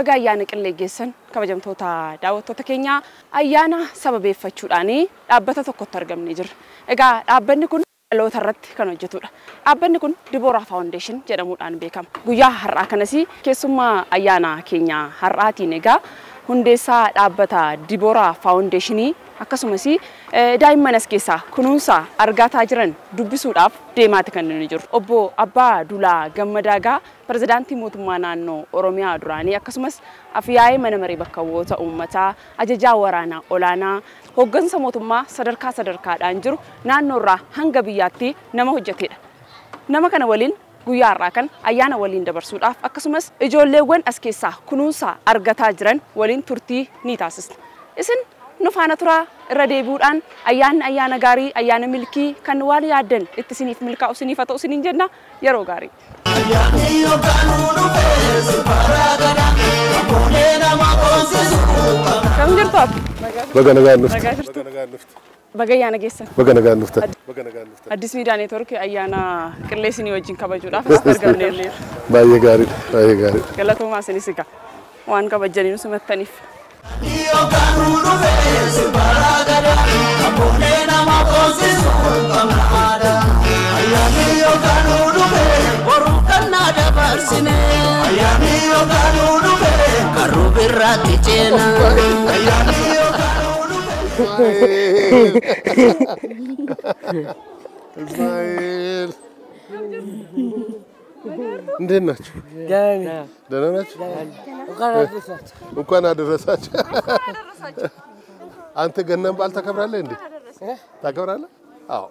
Baga ayyaana qillee geessan kabajamtoota daawwattoota keenyaa ayyaana sababeeffachuudhaan dhaabbata tokkotti argamnee jirra. Egaa dhaabbanni kun dhaloota irratti kan hojjetudha. Dhaabbanni kun Dibooraa Foundation jedhamuudhaan beekama. Guyyaa har'aa kanas keessummaa ayyaana keenya har'aatiin egaa hundeessaa dhaabbata Dibooraa Foundationii akkasumas daa'imman as keessaa kunuunsa argataa jiran dubbisuudhaaf deemaati kan inni jiru. Obbo Abbaa Duulaa Gammadaagaa pirezidaantii mootummaa naannoo Oromiyaa duraanii akkasumas afyaa'ee mana maree bakka bu'oota uummataa ajajaa waraanaa olaanaa hooggansa mootummaa sadarkaa sadarkaadhaan jiru naannoorraa hanga biyyaatti nama hojjetedha. Nama kana waliin guyyaa har'aa kan ayyaana waliin dabarsuudhaaf akkasumas ijoolleewwan as keessaa kunuunsa argataa jiran waliin turtii ni taasisna. Isin nu faana turaa irra deebi'uudhaan ayyaanni ayyaana gaarii ayyaana milkii kan waan yaaddan itti isiniif milkaa'u isiniif haa ta'u isiniin jenna yeroo gaarii. Kam jirtu abbi? Baga nagaan dhufte. Nagaa jirtu. Baga ayyaana geessan. Baga nagaan dhufte. Baga nagaan dhufte. Addis Miidiyaa Neetwoorkii ayyaana qillee isinii wajjin kabajuudhaaf asitti argamneerra. Baay'ee gaariidha. Baay'ee gaariidha. Galatoomaa isinis egaa waan kabajanii nu simattaniif. እስማኤል እንዴት ናችሁ? ደህና ናችሁ? እንኳን አደረሳችሁ። አንተ ገናን በዓል ታከብራለህ እንዴ? ታከብራለህ? አዎ።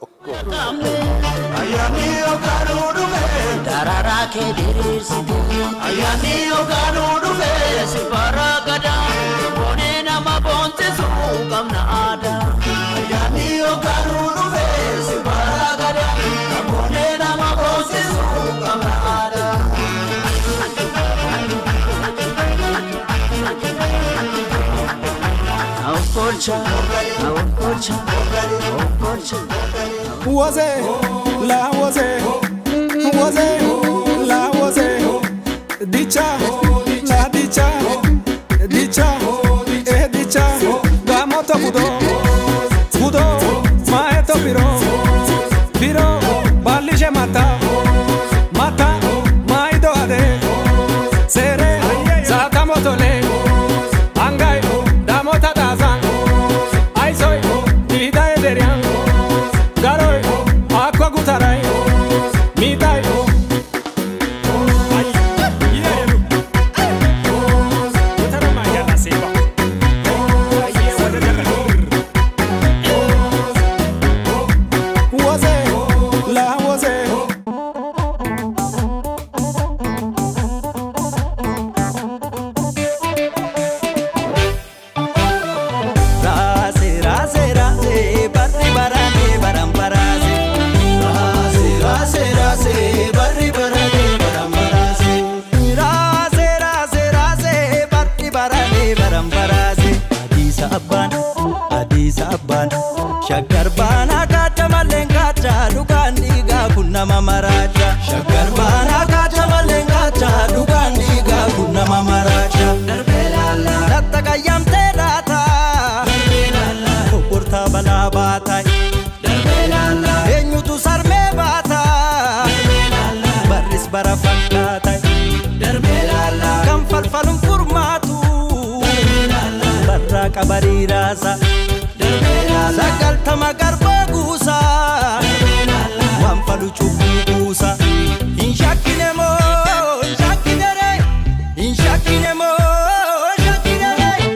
Waze, la waze, waze, la waze, dicha, la dicha, dicha, eh dicha, gamoto kudo, kudo, maeto piro, piro, balishe mata, mata, maido ade, sere, sakamotole, angai, damota dazan, aizoi, dida ederian. Garoy, aqua gutaray, mitay. Waze, la waze. Shaggar baanaa kaata malee kaata dhugaan dhiigaa kun nama maraacha. Shaggar baanaa kaata malee kaata dhugaan dhiigaa kun nama maraacha. Latta qayyamtee laata. Kokkortaa balaa baata. Eenyutu sarmee baata. Barris bara fakkaata. Kan falfaluun furmaatu. Barraa qabarii raasa. Sagaltama garbaa guusaa waan falu cubbuu buusa. Hin shakkine moo hin shakkine ree hin shakkine moo hin shakkine ree.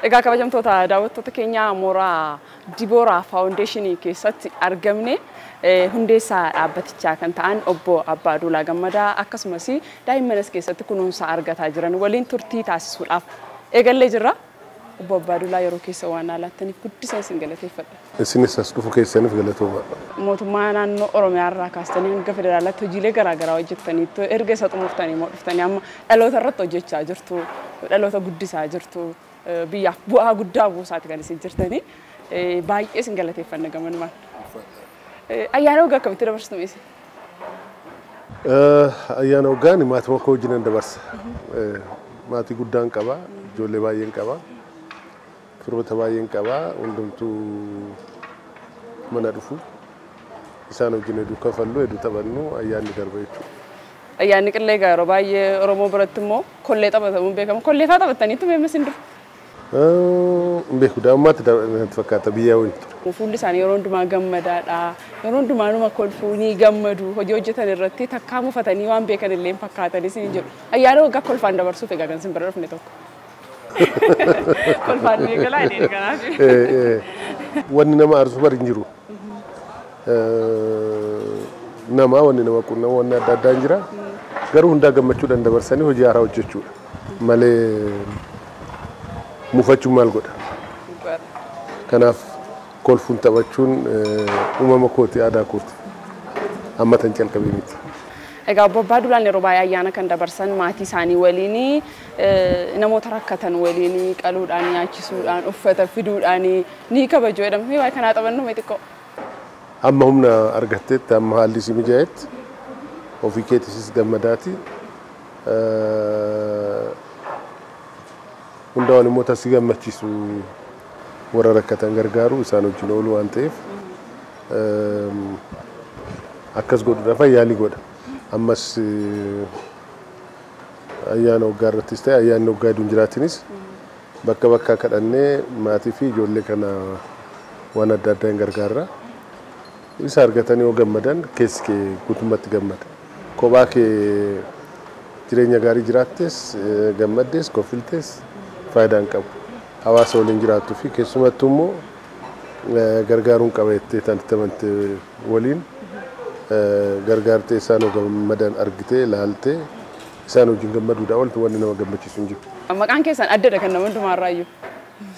Egaa kabajamtoota daawwattoota keenyaa mooraa Dibooraa Foundationii keessatti argamne hundeessaa dhaabbatichaa kan ta'an obbo Abbaa Duulaa Gammadaa akkasumas daa'imman as keessatti kunuunsa argataa jiran waliin turtii taasisuudhaaf eegallee jirra. Obbo Abbaaduulaa yeroo keessa waan laattaniif guddisa isin galateeffadha. Isinis as dhufu keessaniif galatooma. Mootummaa naannoo Oromiyaa irraa kaastanii hanga federaalaatti hojiilee garaagaraa hojjettaniitu erga isa xumurtanii immoo dhuftanii amma dhaloota irratti hojjechaa jirtu, dhaloota guddisaa jirtu, biyyaaf bu'aa guddaa buusaati kan isin jirtanii. Baay'ee isin galateeffanna gamanumaan. Ayyaana waggaa akkamitti dabarsitu isin? Ayyaana waggaan maatii koo wajjinan dabarsa. Maatii guddaan qaba, ijoollee baay'een qaba, firoota baay'een qaba, hundumtuu mana dhufu. Isaan wajjin hedduu kafallu, hedduu taphannu, ayyaanni darba jechuudha. Ayyaanni qillee egaa yeroo baay'ee Oromoo biratti immoo kollee taphatamuun beekama. Kollee fa'aa taphattaniitu mee isin dura? Hin beeku, daa'imummaatti natti fakkaata biyyaa waliin ture. Fuulli isaanii yeroo hundumaa gammadaadha. Yeroo hundumaa numa kolfuu ni gammadu. Hojii hojjetan irratti takkaa mufatanii waan beekan illee hin fakkaatanis ni jedhu. Ayyaana waggaa kolfaan dabarsuuf egaa kan isin bira dhufne tokko. Kolfaan ni eegalaa inni kanaaf. Wanni nama aarsu bari hin jiru. Nama wanni nama qunnamu wanni adda addaa hin jira. Garuu hundaa gammachuudhaan dabarsanii hojii haaraa hojjechuudha. Malee mufachuun maal godha? Kanaaf kolfuun taphachuun uumama kooti, aadaa kooti. Amma tan calqabee miti. Egaa Obbo Abbaaduulaan yeroo baay'ee ayyaana kan dabarsan maatii isaanii waliin, namoota rakkatan waliin qaluudhaan, nyaachisuudhaan, uffata fiduudhaan ni kabaju jedhama. Mee waa'ee kanaa taphannu mee xiqqoo? Amma humna argatteetti, amma haalli si mijaa'etti ofii keetisis gammadaati. Hunda waan immoo si gammachiisu warra rakkatan gargaaru isaan wajjin oolu waan ta'eef akkas godhuudhaaf yaalii godha. Ammas ayyaana waggaa irrattis ta'e ayyaanni waggaa hedduun jiraatinis bakka bakkaa kadhannee maatii fi ijoollee kana waan adda addaa hin gargaarra. Isa argatanii yoo gammadan keessi kee guutummaatti gammada. Kophaa kee jireenya gaarii jiraattes gammaddees kofiltees faayidaa hin qabu. Hawaasa waliin jiraattuu fi keessumattuu immoo gargaaruun qaba jettee tan itti amante waliin gargaartee isaan yoo gammadan argitee ilaaltee isaan wajjin gammaduudhaa ooltu wanni nama gammachiisu hin jiru. Maqaan keessan addadha kan nama hundumaarraayyuu.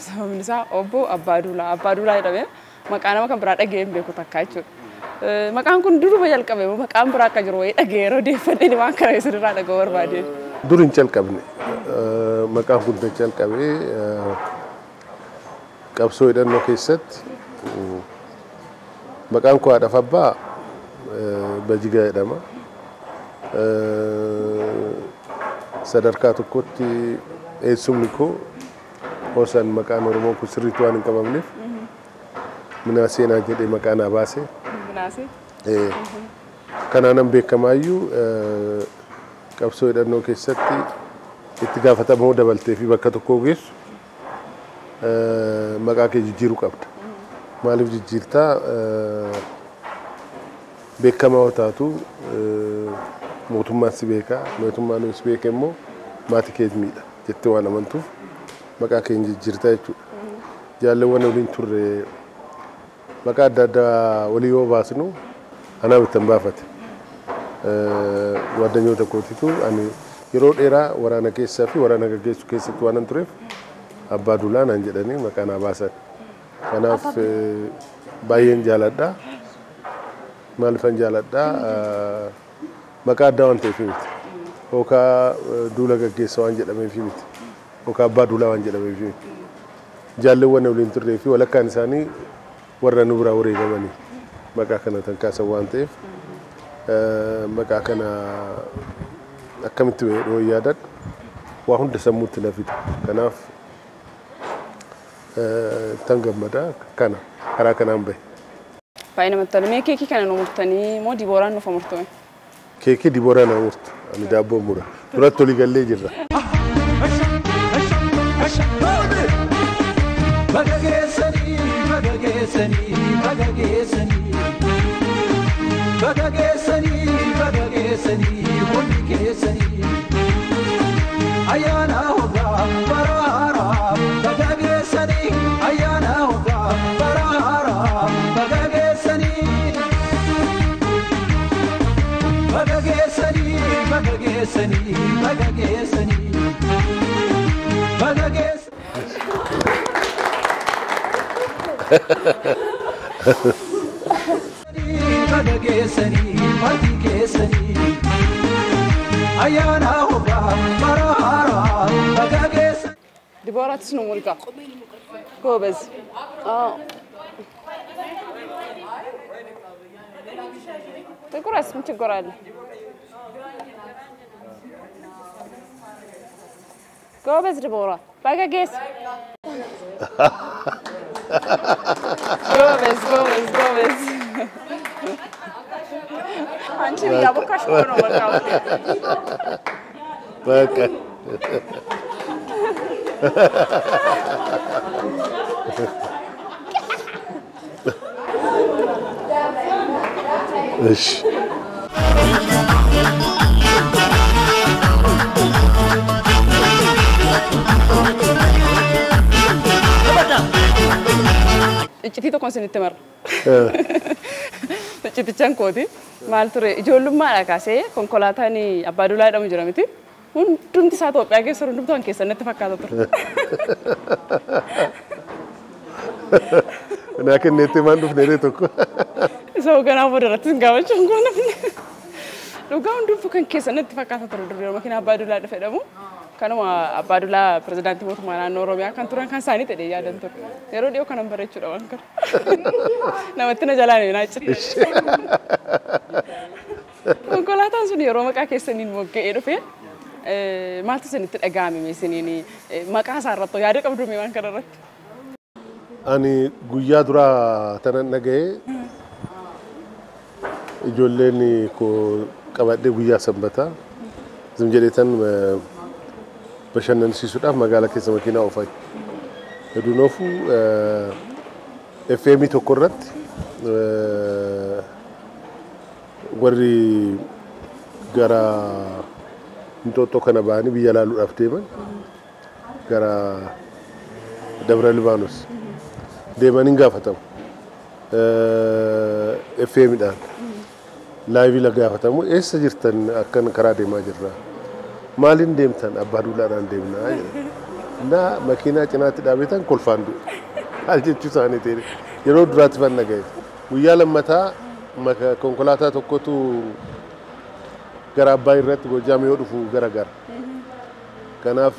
Sababni isaa Obbo Abbaaduulaa. Abbaaduulaa jedhamee maqaa nama kan biraa dhaga'ee hin beeku takka jechuudha. Maqaan kun duruma jalqabe maqaan biraa akka jiru wayii dhaga'ee yeroo deeffadhee waan kana isinirraa dhaga'uu barbaadeen. Dur hin calqabne. Maqaan kun kan calqabe qabsoo hidhannoo keessatti maqaan koo haadhaaf abbaa Bajigaa jedhama. Sadarkaa tokkotti eessumni koo Hoosan maqaan Oromoo kun sirriitti waan hin qabamneef Minaaseenaa jedhee maqaa naa baase. Minaasee? Kanaanan beekamaayyuu qabsoo hidhannoo keessatti itti gaafatamoo dabaltee fi bakka tokko geessu maqaa kee jijjiiruu qabda. Maaliif jijjiirtaa? Beekamaa yoo taatu mootummaan si beeka, mootummaan yoo si beeke immoo maatii kee miidha jettee waan amantuuf maqaa kee jijjiirtaa jechuudha. Jaalleewwan waliin turre maqaa adda addaa walii yoo baasnu anaaf ittiin baafate. Waaddanyoota kootitu ani yeroo dheeraa waraana keessaa fi waraana gaggeessuu keessatti waan tureef Abbaaduulaa naan jedhanii maqaa naa baasan. Kanaaf baay'een jaaladha. Maaliifan jaaladha? Maqaa addaa waan ta'eef miti. Yookaan duula gaggeessa waan jedhameef miti. Yookaan abbaa duulaa waan jedhameef miti. Jaalleewwan waliin turree fi walakkaan isaanii warra nu biraa wareegamanii maqaa kana tan kaasan waan ta'eef maqaa kana akkamitti yoo yaadadhu waa hunda sammuutti na fida. Kanaaf tan gammada kana karaa kanaan bahe. Baay'ee namatti tola. Mee keekii kana nu murtanii moo Dibooraan nuuf murtume? Keekii Dibooraa na murtu. Ani daabboo mura. Duratti olii gallee jirra. Baga geessanii, baga geessanii, baga geessanii. Baga geessanii, baga geessanii, hundi keessanii. Ayyaana waggaa bara haaraa, baga geessanii, ayyaana waggaa bara haaraa, baga geessanii. Baga geessanii, baga geessanii, baga geessanii. Baga geessanii. Dibooraattis nu mulqa. ጎበዝ። አዎ ጥቁረስ ምን ችግር አለ? ጎበዝ ድቦራ በገጌስ ጎበዝ ጎበዝ ጎበዝ። አንቺ እያቦካሽ እኮ ነው። በቃ በቃ እሺ። Iccitii tokkoon isinitti marra. Iccitichaan kooti. Maal ture, ijoollummaadhaa kaasee konkolaataan Abbaa Duulaa jedhamu jira miti. Hundumti isaa Itoophiyaa keessa hundumtuu kan keessan natti fakkaata ture. Naa kenneetti maan dhufne ree tokko. Isa hoogganaa booda irratti sin gaafachuun kun nafne. Dhugaa hundumtuu kan keessan natti fakkaata ture dur yeroo makiinaa Abbaa Duulaa dhufe jedhamu. Kanuma Abbaa Duulaa pirezidaantii mootummaa naannoo Oromiyaa kan turan kan isaanii ta'e yaadan ture. Yeroo dhiyoo kanan bareechuudha waan kana. Namatti na jalaan naa cite. Konkolaataan sun yeroo maqaa keessaniin mogga'ee dhufe maaltu isinitti dhaga'ame mee isiniin maqaa isaa irratti yaada qabdu mee waan kana irratti? Ani guyyaa duraa tanan dhaga'ee ijoolleen koo qabadhee guyyaa sanbataa zim jedheetan bashannansiisuudhaaf magaalaa keessa makiinaa oofaa. Hedduun oofu FM tokko irratti warri gara Inxooxxoo kana ba'anii biyya laaluudhaaf deeman gara Dabra Libaanos deemanii gaafatamu. FM-dhaan laayivii la gaafatamu, eessa jirtan, akkan karaa deemaa jirra. Maaliin deemtan? Abbaa Duulaadhaan deemnaa jedhan. Naa makiinaa cinaatti dhaabetan kolfaan du'e. Maal jechuu isaanii ta'e yeroo duraatti fan dhaga'e. Guyyaa lammataa konkolaataa tokkotu gara Abbaa irratti Gojaam yoo dhufu gara gara. Kanaaf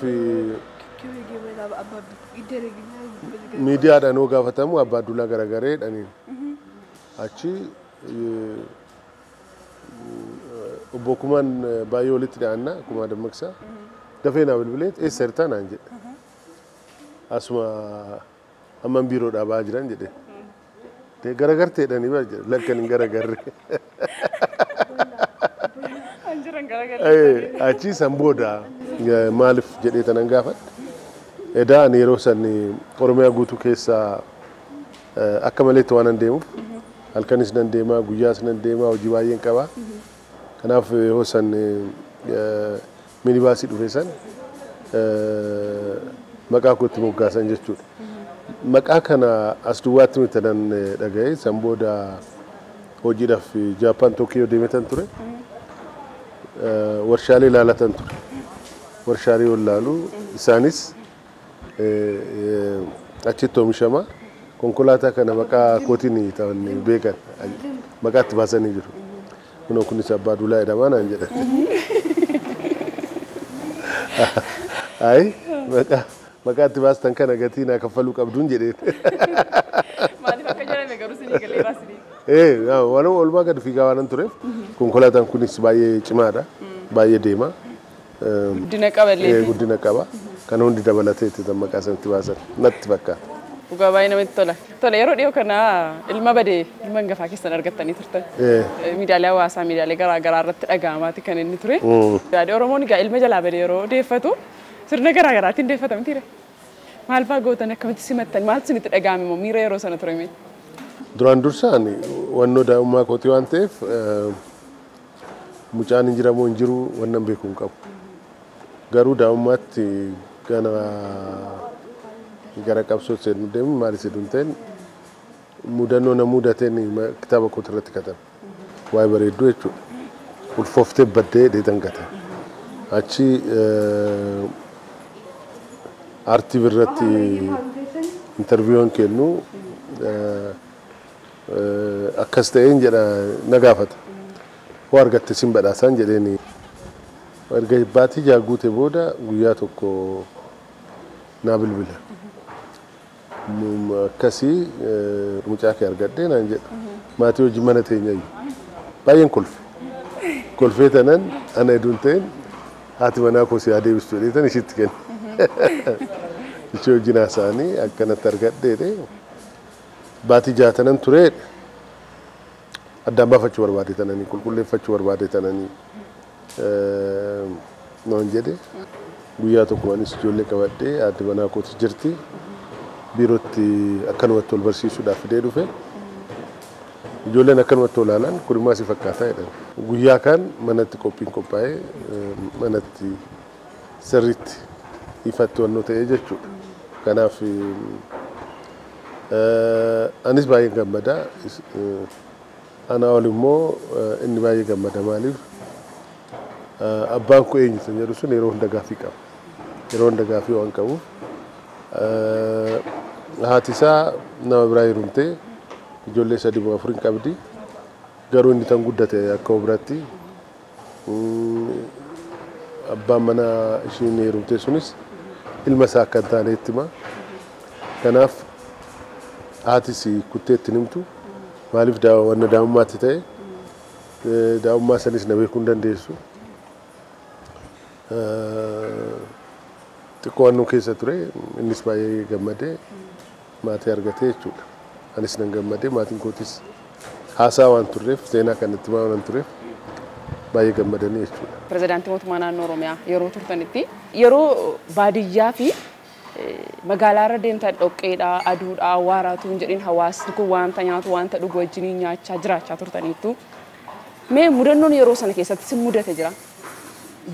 miidiyaadhaan yoo gaafatamu Abbaa Duulaa garagaree jedhaniin. Achi obbo Kumaan baay'ee walitti dhiyaanna, Kumaa Dammaqsaa. Dafee naa bilbilee, eessa jirtaa naan jedhe. Asuma amman biiroodhaa ba'aa jiran jedhe. Garagartee jedhanii bara jedhe, lakkan hin garagarre. Achi san booda maaliif jedhee tanan gaafadhe. Edaa ani yeroo san Oromiyaa guutuu keessaa akka maleetti waan an deemuuf halkanis nan deemaa, guyyaas nan deemaa, hojii baay'een qaba. Kanaaf yeroo san minibaasii dhufe san maqaa kootti moggaasan jechuudha. Maqaa kana as duwwaatti miti nan dhaga'e, san booda hojiidhaaf Jaappaan Tookiyoo deemetan ture. Warshaalee ilaalatan ture. Warshaalee yoo ilaalu isaanis achitti oomishama. Konkolaataa kana maqaa kootiin ta'an beekan maqaa itti baasanii jiru. Kunoo kunis Abbaa Duulaa jedhamaa naan jedhan. Ayi maqaa itti baastan kana gatii naa kaffaluu qabduun jedheen. Maaliif akka jedhame garuu sinii galeeraa sinii. Waan oolmaa gad fiigaa waan tureef konkolaataan kunis baay'ee cimaadha. Baay'ee deema. Guddina qaba illee. Guddina qaba. Kan hundi dabalatee itti maqaa sanatti baasan natti fakkaata. Dhugaa baay'ee namatti tola. Tola, yeroo dhiyoo kana ilma badee ilma hangafaa keessan argattanii turtan. Miidiyaalee hawaasaa, miidiyaalee garaa garaa irratti dhaga'amaati kan inni ture. Yaadii Oromoon egaa ilma jalaa badee yeroo deeffatu sirna garaa garaatiin deeffata mitiire. Maal fa'aa gootan, akkamitti simattan, maaltu isinitti dhaga'ame immoo miira yeroo sana ture mee? Duraan dursa ani wannoo daa'imummaa kootii waan ta'eef mucaan hin jiramoo hin jiru wannan beeku hin qabu. Garuu daa'imummaatti gana gara qabsoo seenu deemu maal isa hin ta'in mudannoo na mudateen kitaaba kootii irratti katabe. Waa'ee bareedduu jechuudha. Ulfooftee baddee dheetan katabe. Achi aartii irratti interviiwwan kennu Akkas ta'een jedha na gaafata. Hoo argatte sin badhaasaan jedheeni. Erga baatii 6 guute booda guyyaa tokko naa bilbila. Akkasii mucaa kee argadhee naan jedha. Maatii wajjin mana teenya iyyuu. Baay'een kolfe. Kolfee tanan ana hedduun ta'een haati manaa koo si adeemsistu jedhee tan ishiitti kenne. Ishee wajjin haasa'anii akkanatti argadhee baatii 6 tanan turee addaan baafachuu barbaade tananii qulqulleeffachuu barbaade tananii naan jedhe. Guyyaa tokko anis ijoollee qabadhee haati manaa kootis jirti. Biirootti akkanumatti ol barsiisuudhaaf fidee dhufe. Ijoolleen akkanumatti olaalan kun si fakkaataa jedhan. Guyyaa kaan manatti qophiin qophaa'ee manatti sirriitti ifatti wannoo ta'ee jechuudha. Kanaaf anis baay'een gammada. Anaa ol immoo inni baay'ee gammada maaliif abbaan koo eenyu kan jedhu sun yeroo hunda gaaffii qaba. Yeroo hunda gaaffii waan qabuuf haati isaa nama biraa heerumtee ijoollee 3 moo 4 qabdi. Garuu inni tan guddate akka biratti abbaan mana ishiin heerumte sunis ilma isaa akka hin taanetti hima. Kanaaf haatis kutteetti himtu maaliif wanna daa'imummaatti ta'e daa'imummaa sanis na beekuu hin dandeessu. Xiqqoo wannoo keessa ture innis baay'ee gammadee maatii argatee jechuudha. Anis nan gammadee maatiin kootis haasaa waan turreef seenaa kan itti himaa waan tureef baay'ee gammadanii jechuudha. Pirezidaantii mootummaa naannoo Oromiyaa yeroo turtanitti yeroo baadiyyaa fi magaalaa irra deemtan dhoqqeedha, aduudha, waaraatu hin jedhin hawaasni kun wanta nyaatu wanta dhugu wajjiniin nyaachaa jiraachaa turtaniittu. Mee mudannoon yeroo sana keessatti sin mudate jira?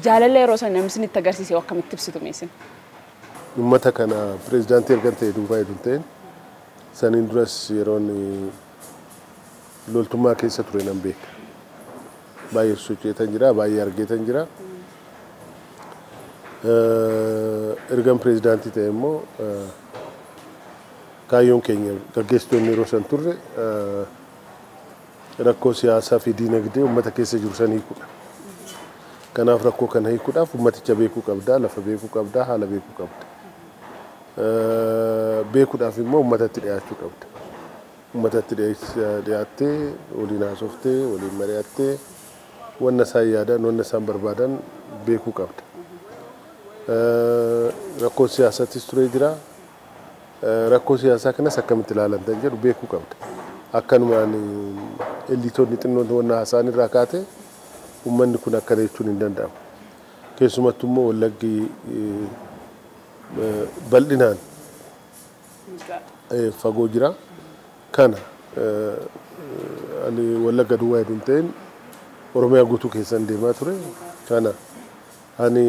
Jaalala yeroo sana namni isinitti agarsiise akkamitti ibsitu meesin? Uummata kana pirezidaantii erga ta'e duubaa hedduun ta'een saniin duras yeroon loltummaa keessa ture nan beeka. Baay'ee socho'eetan jira, baay'ee argeetan jira. Ergan pirezidaantii ta'e immoo kaayyoon keenya gaggeessitoonni yeroo san turre rakkoo siyaasaa fi diinagdee uummata keessa jiru san hiikuudha. Kanaaf rakkoo kana hiikuudhaaf uummaticha beekuu qabda, lafa beekuu qabda, haala beekuu qabda. Beekuudhaaf immoo uummatatti dhiyaachuu qabda. Uummatatti dhiyaattee waliin haasoftee, waliin mari'attee wanna isaan yaadan, wanna isaan barbaadan beekuu qabda. Rakkoo siyaasaattis turee jira. Rakkoo siyaasaa kanas akkamitti ilaalan kan jedhu beekuu qabda. Akkanumaan elitoonni xinnoon wanna haasa'an irraa kaate uummanni kun akkana jechuun hin danda'amu. Keessumattuu immoo Wallaggi bal'inaan fagoo jira. Kana ani Wallagga duwwaa hedduun ta'een Oromiyaa guutuu keessan deemaa ture. Kana ani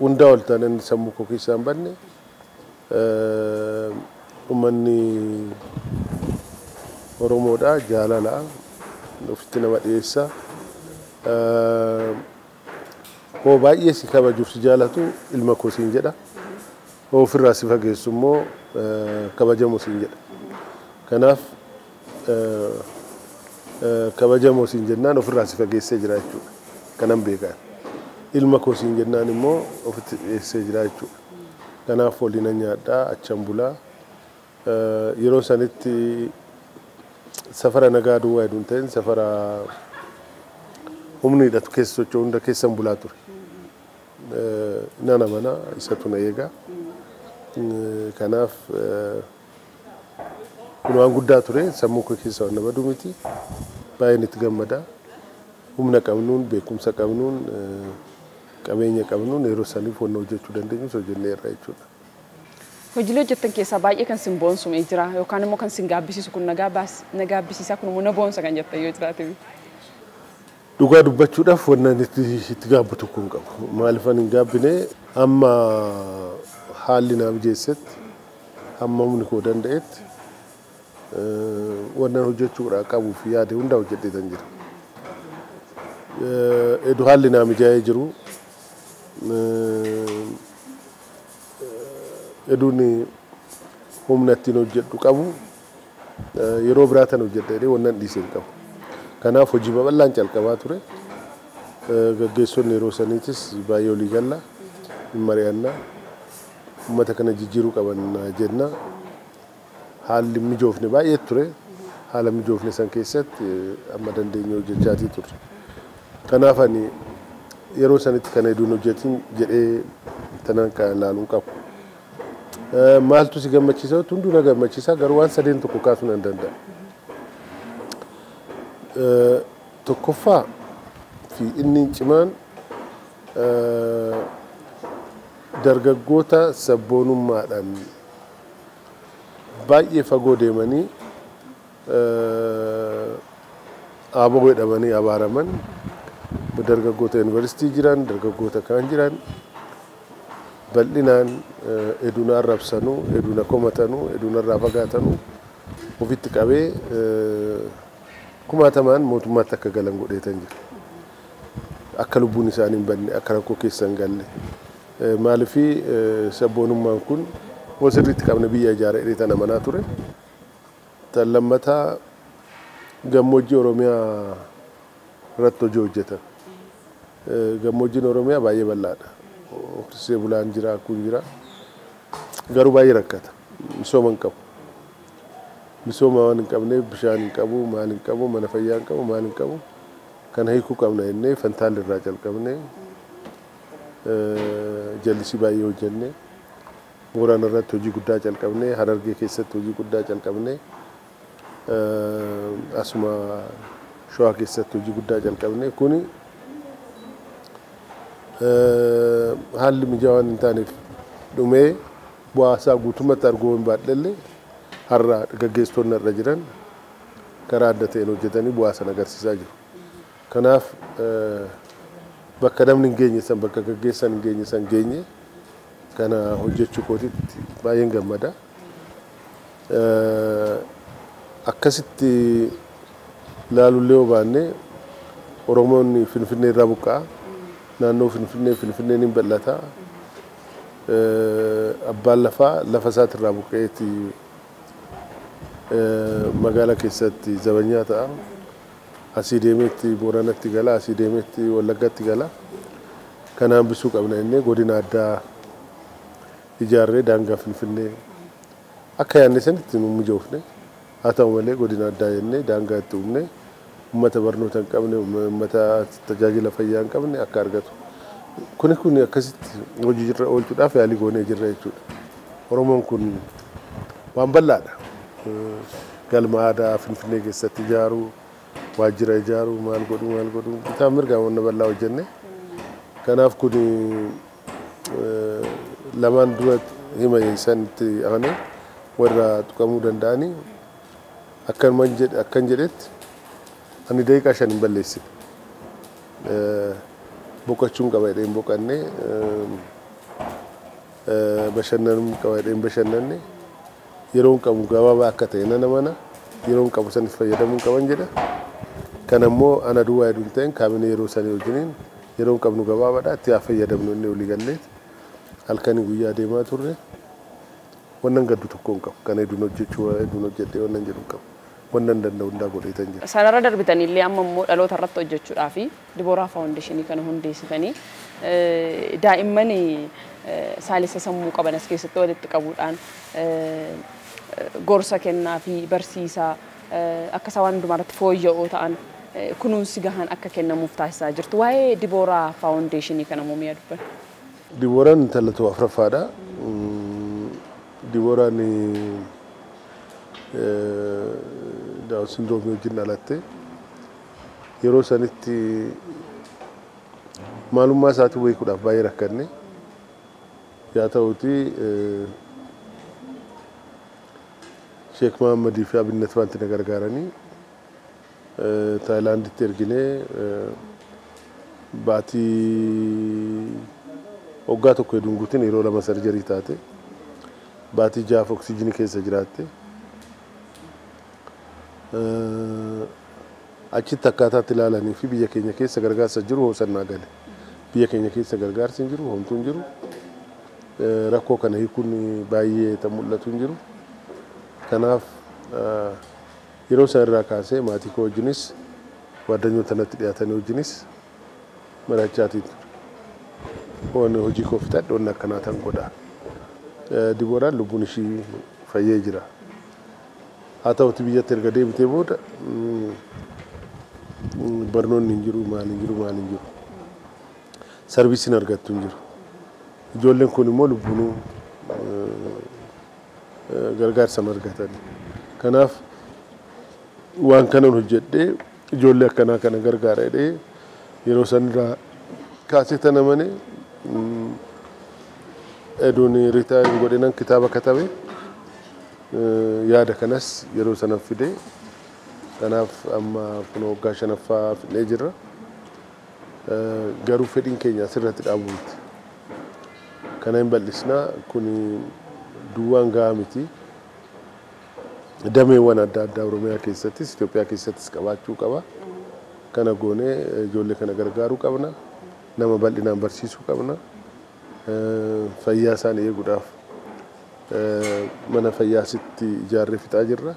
hundaa ol taanaan sammuu koo keessaa hin badne uummanni Oromoodha jaalala ofitti nama dhiyeessa. Hoo baay'ee si kabajuuf si jaalatu ilma koo siin jedha. Hoo ofirraa si fageessu immoo kabajamoo siin jedha. Kanaaf kabajamoo siin jennaan ofirraa si fageessee jira jechuudha. Kanan beekan. Ilma koo siin jennaan immoo ofitti dhiyeessee jira jechuudha. Kanaaf waliin nyaadhaa, achan bulaa. Yeroo sanitti safara nagaa duwwaa hedduun ta'een safara humni hidhatu keessa socho'u hunda keessan bulaa ture. Nana mana isatu na eega. Kanaaf kun waan guddaa ture sammuu koo keessa waan nama miti. Baay'een itti gammada. Humna qabnuun, beekumsa qabnuun, qabeenya qabnuun yeroo saniif wanna hojjechuu dandeenyus hojjenneerra jechuudha. Hojiilee hojjettan keessaa baay'ee kan sin boonsu jira yookaan immoo kan sin gaabbisiisu kun na gaabbisiisaa kun immoo na boonsa kan jettan yoo jiraate. Dhugaa dubbachuudhaaf wanna itti gaabbu tokko hin qabu. Maaliif ani hin gaabbine amma haalli naa mijeessetti hamma humni koo danda'etti wannan hojjechuudhaa qabuu fi yaade hunda hojjedheetan jira. Edu haalli naa mijaa'ee jiru eduun humna ittiin hojjedhu qabu Yeroo biraa tan hojjedha jedhee wannan dhiisee hin qabu. Kanaaf hojii babal'aan calqabaa ture. Gaggeessonni yeroo saniitis baay'ee olii galla, hin mari'annaa, uummata kana jijjiiruu qaban jenna. Haalli mijoofne baay'ee ture. Haala mijoofne san keessatti amma dandeenye hojjechaatii turre. Kanaaf ani yeroo sanitti kana hedduun hojjetin jedhee tanan kan ilaaluun qabu. Maaltu si gammachiisa? Hunduu na gammachiisa, garuu waan sadeen tokko kaasuu nan danda'a. Tokkoffaa fi inni cimaan dargaggoota sabboonummaadhaan baay'ee fagoo deemanii aaboo jedhamanii abaaraman, dargaggoota yuunivarsiitii jiran, dargaggoota kaan jiran bal'inaan hedduun arrabsanuu, hedduun komatanuu, hedduun irraa fagaatanuu ofitti qabee kumaatamaan mootummaatti akka galan godheetan jira. Akka lubbuun isaanii hin badne, akka rakkoo keessa hin galle. Maaliif sabboonummaan kun hoo sirriitti qabne biyya ijaara jedhee tan amanaa ture. Tan lammataa gammoojjii Oromiyaa irratti hojii hojjetan. Gammoojjiin Oromiyaa baay'ee bal'aadha. Horsee bulaan jira, kun jira. Garuu baay'ee rakkata. Misooma hin qabu. Misooma waan hin qabneef bishaan hin qabu, maal hin qabu, mana fayyaa hin qabu, maal hin qabu. Kana hiikuu qabna jennee Fantaalli irraa calqabnee jallisii baay'ee hojjennee Boorana irratti hojii guddaa calqabnee Harargee keessatti hojii guddaa calqabnee asuma Shawaa keessatti hojii guddaa calqabnee kuni haalli mijaawaa waan hin taaneef dhumee bu'aa isaa guutummaatti arguu hin baadhellee har'a gaggeessitoonni irra jiran karaa adda ta'een hojjetanii bu'aa sana agarsiisaa jiru. Kanaaf bakka namni hin geenye san, bakka gaggeessaan hin geenye san geenye kana hojjechuu kootitti baay'een gammada. Akkasitti ilaaluullee yoo baanne Oromoonni Finfinnee irraa buqqa'a. Naannoo Finfinnee Finfinneen hin bal'ata. Abbaan lafaa lafa isaatirraa buqqa'eeti magaalaa keessatti zabanyaa ta'a. Asii deemeetti Booranatti gala, asii deemeetti Wallaggatti gala. Kana hambisuu qabna jennee godina addaa ijaarree daangaa Finfinnee akka yaadne sanitti nu mijoofne. Haa ta'u malee godina addaa jennee daangaa itti uumne uummata barnoota hin qabne, uummata tajaajila fayyaa hin qabne akka argatu. Kuni kun akkasitti hojii irra oolchuudhaaf yaalii goonee jirra jechuudha. Oromoon kun waan bal'aadha. Galma aadaa Finfinnee keessatti ijaaruu, waajjira ijaaruu, maal godhuu, maal godhuu, bitaa mirgaa wanna bal'aa hojjenne. Kanaaf kun lamaan dura hima sanitti aanee warra tuqamuu danda'anii akkan jedhetti ani daqiiqaa 5 hin balleessine. Boqochuun qaba jedhee hin boqanne, bashannanuun qaba jedhee hin bashannanne, yeroon qabu gabaabaa akka ta'e nan amana, yeroon qabu sanis fayyadamuu qaban jedha. Kana immoo ana duwwaa hedduun ta'een kaabinee yeroo sanii wajjiniin yeroon qabnu gabaabaadha, itti haa fayyadamnu inni olii galleeti. Halkanii guyyaa deemaa turre. Wannan gaddu tokko hin qabu. Kana hedduun hojjechuu hedduun hojjedhee wannan jedhu hin qabu. Wannan danda'u hundaa godheetan jira. Sanarra darbitanii amma immoo dhaloota irratti hojjechuudhaaf Dibooraa Faawundeeshinii kana hundeessitanii daa'imman saalisa sammuu qaban as keessatti walitti qabuudhaan gorsa kennaa fi barsiisaa akka isaan waan hundumaa irratti fooyya'oo ta'an kunuunsi gahaan akka kennamuuf taasisaa jirtu. Waa'ee Dibooraa Faawundeeshinii kana immoo mi'a dubbanna. Dibooraan intala tokko afuraffaadha. Dibooraan Daawun sindiroomii wajjin dhalatte. Yeroo sanitti maalummaa isaatii beekuudhaaf baay'ee rakkanne. Yaa ta'uuti Sheek Mahammadii fi Abinnat wanti na gargaaranii Taayilaanditti erginee baatii waggaa tokko hedduun guutin yeroo 2 sarjarii taate baatii 6 oksijiinii keessa jiraatte. Achitti akkaataatti ilaalanii fi biyya keenya keessa gargaarsa jiru hoosannaa gale. Biyya keenya keessa gargaarsi hin jiru, homtuu hin jiru. Rakkoo kana hiikuun baay'ee ta mul'atu hin jiru. Kanaaf Yeroo sana irraa kaasee maatii koo wajjinis waaddanyoota natti dhiyaatanii wajjinis mari'achaatiin ture. Waan hojii koo fixadhe wanni akkanaa tan godha. Dibooraan lubbuun ishii fayyee jira. Haa ta'uti biyyatti erga deebitee booda barnoonni hin jiru, maal hin jiru, maal hin jiru. Sarviisiin argattu hin jiru. Ijoolleen kun immoo lubbuunuu gargaarsa hin argatan. Kanaaf waan kanan hojjedhee ijoollee akkanaa kana gargaara jedhee yeroo sanirraa kaasee tana malee Eduun retire godhinan kitaaba katabe yaada kanas yeroo sana fide. Kanaaf amma kun waggaa 5ffaa fidnee jirra. Garuu fedhiin keenya asirratti dhaabuu miti. Kana hin bal'isnaa, kun duwwaan gahaa miti. Dameewwan adda addaa Oromiyaa keessattis Itoophiyaa keessattis qabaachuu qaba. Kana goonee ijoollee kana gargaaruu qabna. Nama bal'inaan barsiisuu qabna. Fayyaa isaanii eeguudhaaf mana fayyaa sitti ijaarree fixaa jirra.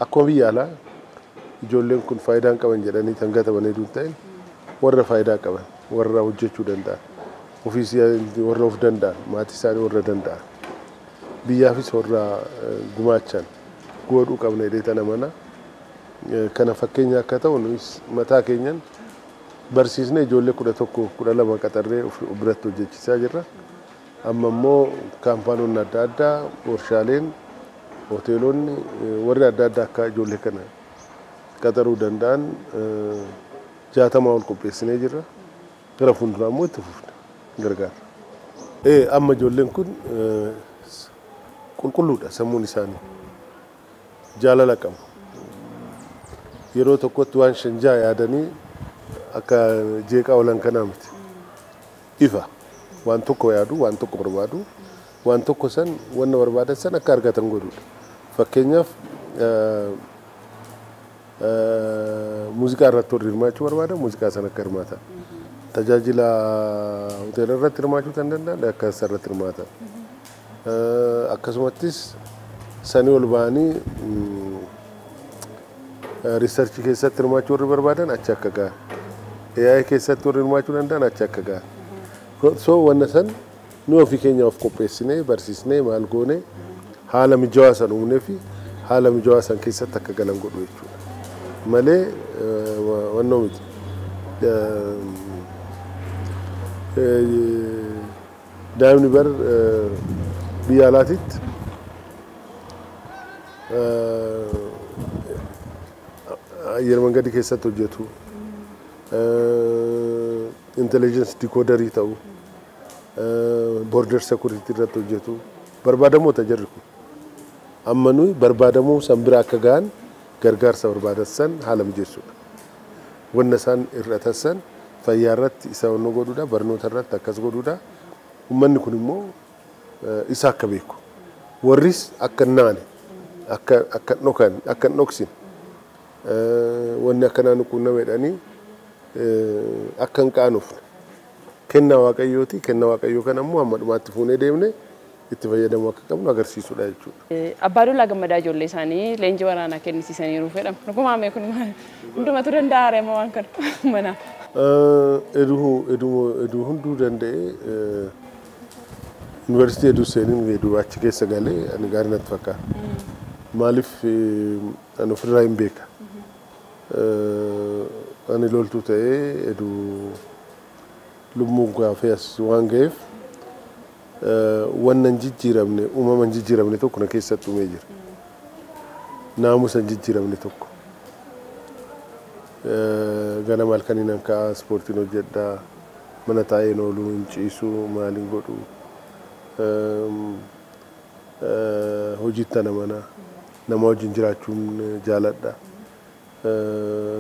Akkuma biyya alaa ijoolleen kun faayidaa hin qaban jedhanii kan gataman hedduu hin ta'in, warra faayidaa qaban, warra hojjechuu danda'an, ofiis warra of danda'an, maatii isaanii warra danda'an, biyyaafis warra gumaachan godhuu qabna jedhee tana mana. Kana fakkeenya akka ta'u nuyis mataa keenyan barsiisnee ijoollee 11 12 qaxarree of biratti hojjechiisaa jirra. Amma immoo kaampaanonni adda addaa, warshaaleen, hoteelonni warri adda addaa akka ijoollee kana qaxaruu danda'an 60 ol qopheessinee jirra. Gara fuulduraa immoo itti fufna gargaara. Amma ijoolleen kun qulqulluudha sammuun isaanii. Jaalala qabu. Yeroo tokkotti waan 5-6 yaadanii akka jeeqaa oolan kanaa miti. Ifa. Waan tokko yaadu, waan tokko barbaadu, waan tokko san wanna barbaadan san akka argatan godhuudha. Fakkeenyaaf muuziqaa irratti warri hirmaachuu barbaadan muuziqaa sana akka hirmaatan. Tajaajila hoteela irratti hirmaachuu kan danda'an akka isa irratti hirmaatan. Akkasumattis sanii ol ba'anii riisarchii keessatti hirmaachuu warri barbaadan achi akka gahan. AI keessatti warri hirmaachuu danda'an achi akka gahan. So wanna san nu ofii keenya of qopheessinee barsiisnee maal goone haala mijaawaa san uumnee fi haala mijaawaa san keessatti akka galan godhu jechuudha. Malee wannoo miti. Daa'imni bar biyya alaatitti ayyar mangadii keessatti hojjetu, intelligence decoderii ta'u, border security irratti hojjetu barbaadamoota jarri kun. Amma nuyi barbaadamoo san bira akka gahan gargaarsa barbaadan san haala mijeessuudha. Wanna isaan hir'atan san fayyaa irratti isa wanno godhuudha, barnoota irratti akkas godhuudha. Uummanni kun immoo isa akka beeku. Warris akka hin naane, akka hin dhokan, akka hin dhoksin, wanni akkanaa nu quunname jedhanii akka hin qaanofne. Kennaa Waaqayyooti. Kennaa Waaqayyoo kana immoo hamma dhumaatti fuunee deemnee itti fayyadamuu akka qabnu agarsiisuudha jechuudha. Abbaa Duulaa Gammadaa ijoollee isaanii leenjii waraanaa kennisiisaniiru fedhama. Dhugumaa mee kun maal? Hundumatu danda'a reema waan kana mana. Eduu hunduu danda'ee yuunivarsiitii eduu seeniin eduu achi keessa galee ani gaarii natti fakkaata. Maaliif ani ofirraa hin beeka. Ani loltuu ta'ee eduu lubbuun gaafee as waan ga'eef wanna hin jijjiiramne, uumama hin jijjiiramne tokko na keessatti uumee jira. Naamusa hin jijjiiramne tokko. Ganama halkaniin nan ka'a, ispoortiin hojjedha, mana taa'een oolu, hin ciisu, maal hin godhu. Hojiitti ana mana, nama wajjin jiraachuun jaaladha.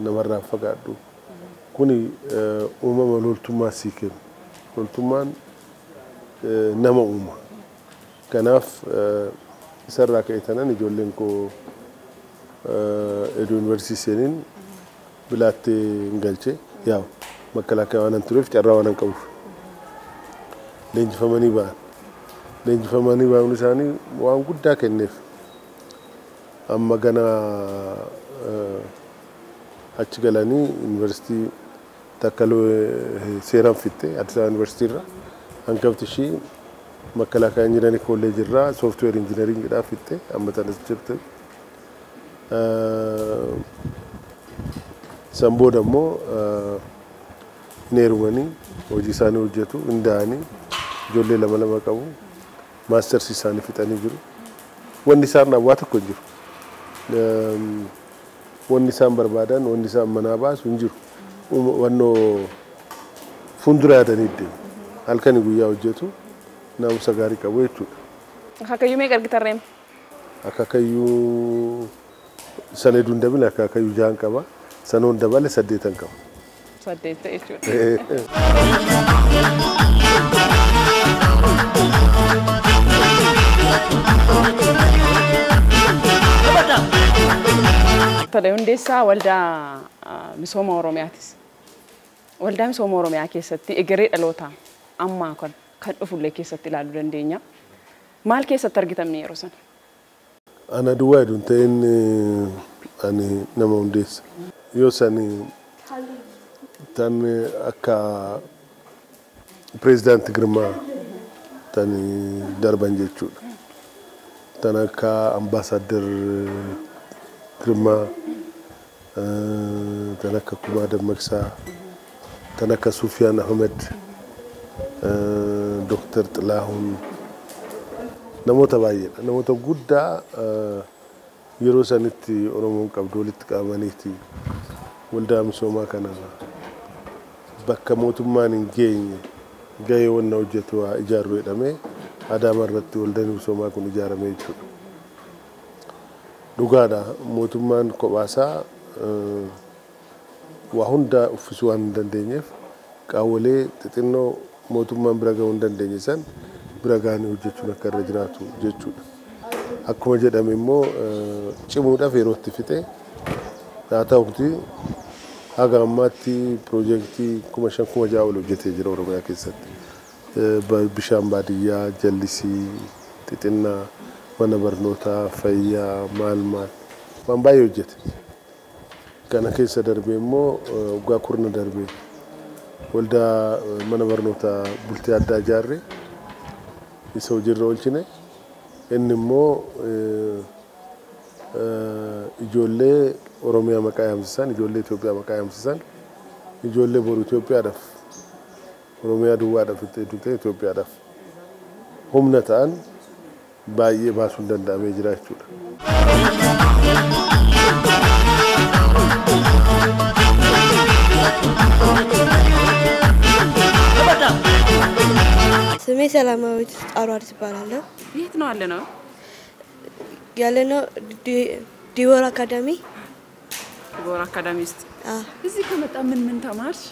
Namarraa hin fagaadhu. Kuni uumama loltummaa sii kennu. Loltummaan nama uuma. Kanaaf isarraa ka'e tanan ijoolleen koo eduu yuunivarsiitii seeniin bilaattee hin galche. Yaa'u makalaakaa waan hin tureef carraa waan hin qabuuf leenjifamanii ba'an. Leenjifamanii bahuun isaanii waan guddaa kenneef. Amma gana achi galanii yuunivarsiitii takka seeraan fitte Addis Ababa yuunivarsiitii irraa hangafti ishii Makalaakaa injiinarii kolleejii irraa sooftiweer injiinariingidhaa fitte amma tanas jirti. San booda immoo hin heerumanii hojii isaanii hojjetu hin da'anii ijoollee lama lama qabu maastersii isaanii fixanii jiru. Wanni isaan waa tokko hin jiru. Wanni isaan barbaadan wanni isaan manaa baasu hin jiru. Wannoo fuuldura yaadanii deemu. Halkanii guyyaa hojjetu naamusa gaarii qabu jechuudha. Akaakayyuu meeqa argitan reema? Akaakayyuu sana hedduun dabale akaakayyuu 6 qaba. Sanoon dabale 8 qaba. 8 jechuudha. Tole, Hundeessaa waldaa misooma Oromiyaatis. Waldaa misooma Oromiyaa keessatti egeree dhaloota ammaa kan dhufullee keessatti ilaaluu dandeenya. Maal keessatti argitamne yeroo sana? Ana duwwaa hedduun ta'in ani nama hundeessa. Yoo sani tan akka pireezidaanti Girmaa tan darban jechuudha. Tan akka ambaasaaddar Girmaa, tan akka Kumaa Dammaqsaa, tan akka Sufiyaan Ahmed, Dooktar Xilahuun namoota baay'eedha. Namoota guddaa yeroo sanitti Oromoon qabdu walitti qabamaniiti waldaa misoomaa kana bakka mootummaan hin geenye gahee wanna hojjetu haa ijaarru jedhamee Adaamaa irratti waldaan misoomaa kun ijaarame jechuudha. Dhugaadha mootummaan kophaasaa waa hunda uffisuu waan hin dandeenyeef qaawwalee xixinnoo mootummaan bira gahuu hin dandeenye san bira gahanii hojjechuun akka irra jiraatu jechuudha. Akkuma jedhame immoo cimuudhaaf yeroo itti fixe haa ta'uuti haga ammaatti piroojeektii 5,000 6,000 ol hojjetee jira Oromiyaa keessatti. Bishaan baadiyyaa, jallisii, xixinnaa, mana barnootaa, fayyaa, maal maal waan baay'ee hojjete. Kana keessa darbee immoo waggaa 10 darbee waldaa mana barnootaa bultii addaa ijaarre isa hojiirra oolchine. Inni immoo ijoollee Oromiyaa maqaa yaamsisan, ijoollee Itoophiyaa maqaa yaamsisan, ijoollee boru Itoophiyaadhaaf Oromiyaa duwwaadhaaf itti ta'e Itoophiyaadhaaf humna ta'an baay'ee baasuun danda'amee jira jechuudha. ስሜ ሰላማዊት ጣሯሪት እባላለሁ። የት ነው ያለነው? ያለነው ዲቦራ አካዳሚ። ዲቦራ አካዳሚ ውስጥ። እዚህ ከመጣ ምን ምን ተማርሽ?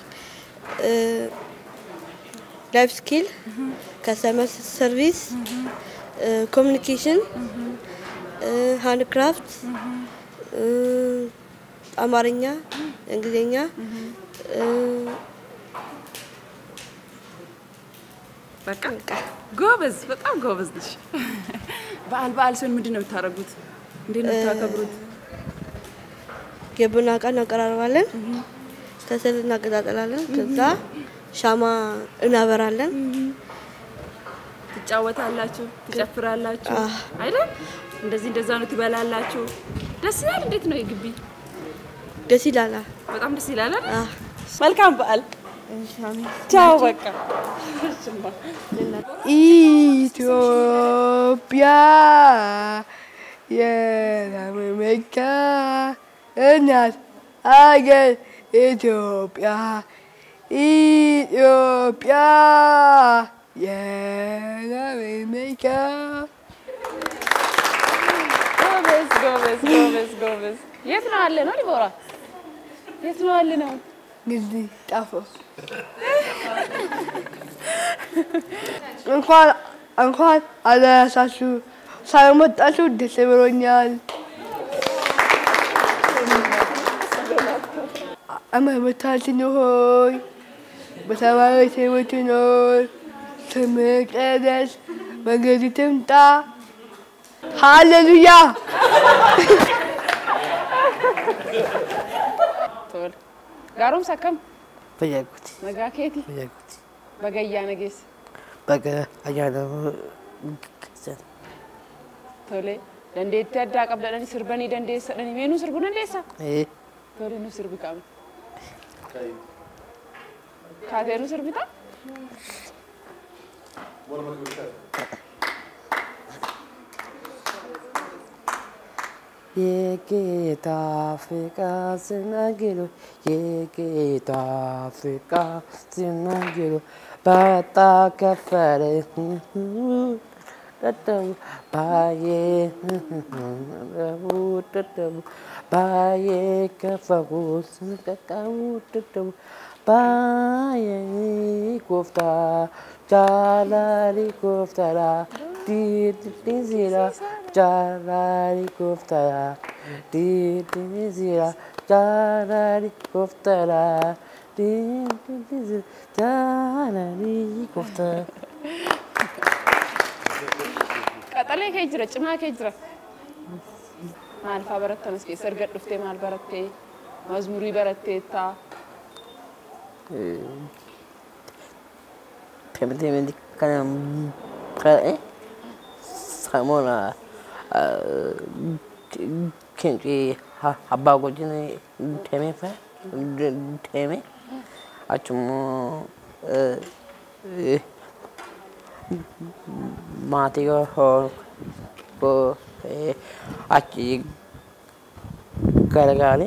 life skill፣ customer service፣ communication፣ handcraft፣ አማርኛ፣ እንግሊዝኛ። በቃ ጎበዝ፣ በጣም ጎበዝ ነሽ። በዓል በዓል ሲሆን ምንድን ነው የምታደርጉት? እንዴት ነው የምታከብሩት? የቡና ዕቃ እናቀራርባለን፣ ከሰል እናቀጣጥላለን፣ ከዛ ሻማ እናበራለን። ትጫወታላችሁ፣ ትጨፍራላችሁ አይደል? እንደዚህ እንደዛ ነው ትበላላችሁ። ደስ ይላል። እንዴት ነው የግቢ? ደስ ይላል። በጣም ደስ ይላል አይደል? መልካም በዓል። ቻው። በቃ ኢትዮጵያ የላመመካ እናት አገር ኢትዮጵያ ኢትዮጵያ የላመመካ። ጎበዝ ጎበዝ ጎበዝ ጎበዝ። የት ነው ያለ ነው ዲቦራ? የት ነው ያለ ነው? እንግዲህ ጣፎ እንኳን አደረሳችሁ። ሳይመጣችሁ ደስ ብሎኛል። እመቤታችን ሆይ በሰማያት የምትኖር ስምህ ይቀደስ፣ መንግሥት ትምጣ። ሃሌሉያ። Tole. Gaaromsa akkam? Fayyaa guuti. Nagaa keeti? Fayyaa guuti. Baga ayyaana geesse. Baga ayyaana geessan. Tole. Dandeettii addaa qabdadhani sirbanii dandeessadhani mee nuu sirbuu dandeessaa? Ee. Tole nu sirbi qaama. Kaatee nu sirbitaa? የጌታ ፍቅር ስናግሎ የጌታ ፍቅር ስናግሎ ባጣ ከፈለ ተተው ባዬ ተተው ባዬ ከፈሩ ስንቀቀው ተተው ባዬ ጎፍታ ጃላሊ ጎፍታራ ዲዲዚራ ጃላሊ ጎፍታራ ዲዲዚራ ጃላሊ ጎፍታራ ዲዲዚራ ጃላሊ ጎፍታራ Qaxalee kee jira, cimaa kee jira. Maal fa'aa barattan as keessa erga dhuftee maal barattee? Mazmurii baratteetta? Teemti kana qara'e samoona kinci abbaa wajjin deemee fa'a deeme achummoo maatii koo achi garagaale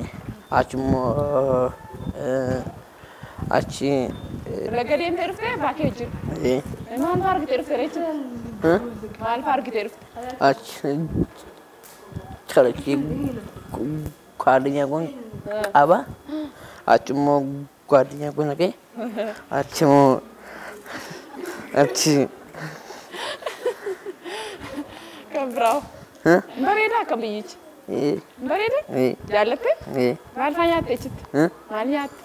achummoo achi Laga deemtee dhuftee abbaa kee wajjin? Maal fa'aa argitee dhuftee jechuudha? Maal fa'aa argitee dhufte? Achi churchii ጓደኛ kun qaba achimmoo ጓደኛ kun dhaqee achimmoo achi Kan biraa. Bareedaa akkam biyyichi? Bareeda? Jaallattee? Maal fa'aa nyaatte achitti? Maal nyaatte?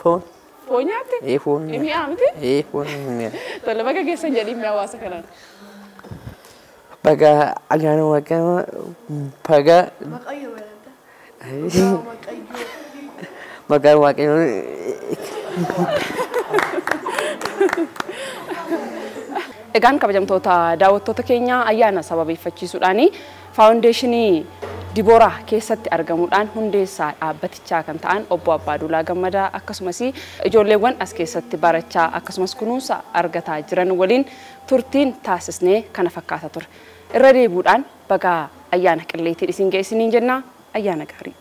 Foon. Foon nyaatte? Foon. Mi'aa miti? Foon mi'a. Tole baga geessan jedhii mi'a hawaasa kanaan. Baga ayyaana Waaqayyoo baga baga Waaqayyoo. Egaan kabajamtoota daawwattoota keenya ayyaana sababeeffachiisuudhaan faawundeeshinii Dibooraa keessatti argamuudhaan hundeessaa dhaabbatichaa kan ta'an obbo Abbaaduulaa Gammadaa akkasumas ijoolleewwan as keessatti barachaa akkasumas kunuunsa argataa jiran waliin turtiin taasisnee kana fakkaata ture. Irra deebi'uudhaan baga ayyaana qilleetiin isin geessiniin jenna ayyaana gaarii.